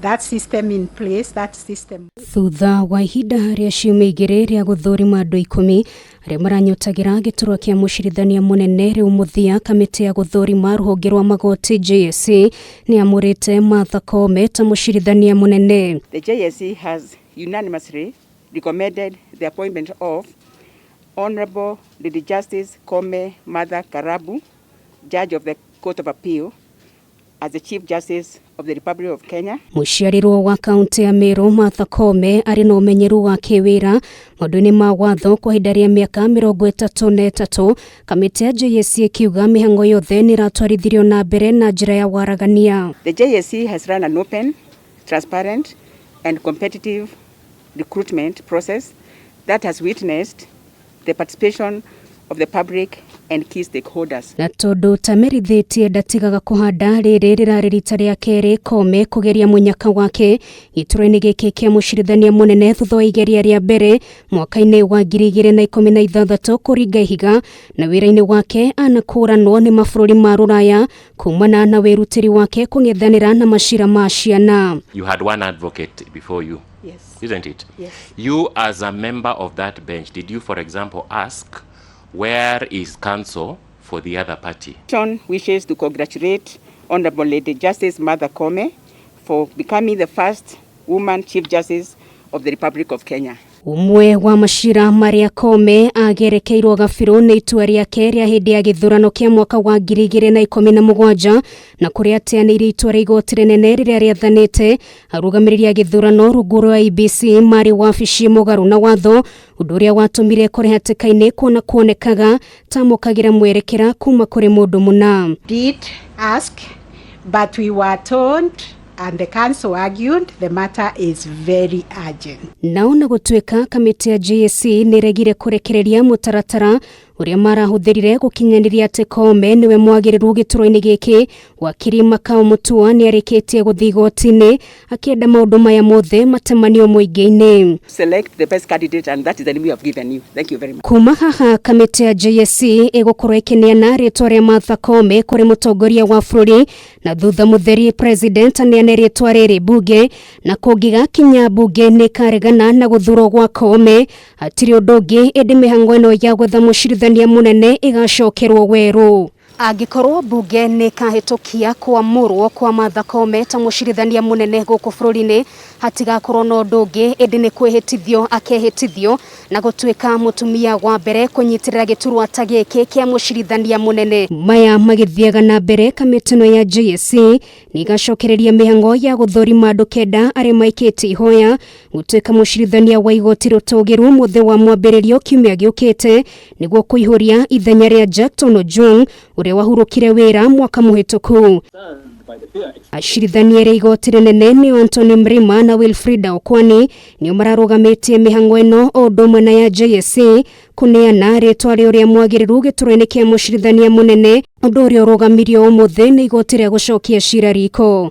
That system in place, that system. Thutha wa ihinda rĩa ciumia 2 rĩa gũthũrima andũ 10 arĩa maranyotagĩra gĩturwa kĩa mũcirithania mũnene, rĩu mũthia kamĩtĩ ya gũthũrima rũhonge rwa magoti JSC nĩ amũrĩte Martha Koome ta mũcirithania mũnene. The JSC has unanimously recommended the appointment of Honorable Lady Justice Koome Martha Karambu, Judge of the Court of Appeal, as the Chief Justice of the Republic of Kenya. Mũciarirwo wa kaunti ya Meru, Martha Koome arĩ na ũmenyeru wa kĩwĩra maũndũ-inĩ ma watho kwa ihinda rĩa mĩaka 33. Kamĩtĩ ya JSC ĩkiuga mĩhang'o yothe nĩ ĩratwarithirio na mbere na njĩra ya waragania. The JSC has run an open, transparent, and competitive recruitment process that has witnessed the participation of the public and key stakeholders. Na tondũ tamerithĩtie ndatigaga kũhanda, rĩrĩ rĩrarĩ rita rĩa kerĩ Koome kũgeria mũnyaka wake gĩturwa-inĩ gĩkĩ kĩa mũcirithania mũnene, thutha wa igeria rĩa mbere mwaka-inĩ wa 2016 kũringa ihiga. Na wĩra-inĩ wake anakũranwo nĩ mabũrũri ma rũraya kumana na wĩrutĩri wake kũng'ethanĩra na macira ma ciana. You had one advocate before you, Yes. isn't it? Yes. You, as a member of that bench, did you, for example, ask where is counsel for the other party? Commission wishes to congratulate Honorable Lady Justice Martha Koome for becoming the first woman Chief Justice of the Republic of Kenya. Ũmwe wa macira marĩa Koome agerekeirwo gabirũ nĩ itua rĩake rĩa hĩndĩ ya gĩthurano kĩa mwaka wa 2017, na kũrĩa ateanĩirie itua rĩa igoti rĩnene rĩrĩa rĩathanĩte arũgamĩrĩri a gĩthurano rungu rwa IEBC marĩ wabici mũgarũ na watho, ũndũ ũrĩa watũmire kũrĩ hatĩka-inĩ kuona kuonekaga tamũkagĩra mwerekera kuma kũrĩ mũndũ mũna. Did ask, but we were told, and the counsel argued, the matter is very urgent. Nao na gũtuĩka kamĩtĩ ya JSC nĩ ĩregire kũrekereria mũtaratara ũrĩa marahũthĩrire gũkinyanĩria atĩ Koome nĩwe mwagĩrĩru gĩturwa-inĩ gĩkĩ, wakiri Makau Mutua nĩ arĩkĩtie gũthiĩ igoti-inĩ akĩenda maũndũ maya mothe matemanio mũingĩ-inĩ. Select the best candidate, and that is the name we have given you. Thank you very much. Kuma haha kamĩtĩ ya JSC ĩgũkorwo ĩkĩneana rĩtwa rĩa Martha Koome kũrĩ mũtongoria wa bũrũri, na thutha mũtheri president aneane rĩtwa rĩrĩ bunge, na kũngĩgakinya bunge nĩ ĩkaregana na gũthurwo gwa Koome, hatirĩ ũndũ ũngĩ ĩndĩ mĩhang'o ĩno ya gwetha mũcirithania mũnene ĩgacokerwo werũ. Angĩkorwo bunge nĩ ĩkahĩtũkia kwamũrwo kwa Martha Koome ta mũcirithania mũnene gũkũ bũrũri-inĩ, hatigakorwo na ũndũ ũngĩ ĩndĩ nĩ kwĩhĩtithio akehĩtithio na gũtuĩka mũtumia wa mbere kũnyitĩrĩra gĩturwa ta gĩkĩ kĩa mũcirithania mũnene. Maya magĩthiaga na mbere, kamĩtĩ ĩno ya JSC nĩ ĩgacokereria mĩhang'o ya gũthũrima andũ 9 arĩa maikĩtie ihoya gũtuĩka mũcirithania wa igoti rũtũgĩru mũthĩ wa mwambĩrĩrio kiumia gĩũkĩte, nĩguo kũihũria ithenya rĩa Jackton Ojwang ũrĩa wahurũkire wĩra mwaka mũhĩtũku. Acirithania arĩa igoti rĩnene nĩo Anthony Mrima na Wilfrida Okwani nĩo mararũgamĩtie mĩhang'o ĩno, o ũndũ ũmwe na ya JSC kũneana rĩtwa rĩa ũrĩa mwagĩrĩru gĩturwa-inĩ kĩa mũcirithania mũnene, ũndũ ũrĩa ũrũgamirio ũmũthĩ nĩ igoti rĩa gũcokia cira riko.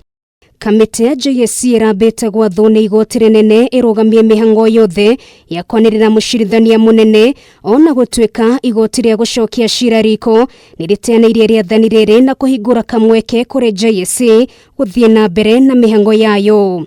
Kamĩtĩ ya JSC ĩrambĩte gwathwo nĩ igoti rĩnene ĩrũgamie mĩhang'o yothe ya kwanĩrĩra mũcirithania mũnene, ona gũtuĩka igoti rĩa gũcokia cira riko nĩ rĩteanĩirie rĩathani rĩrĩ na kũhingũra kamweke kũrĩ JSC gũthiĩ na mbere na mĩhang'o yayo.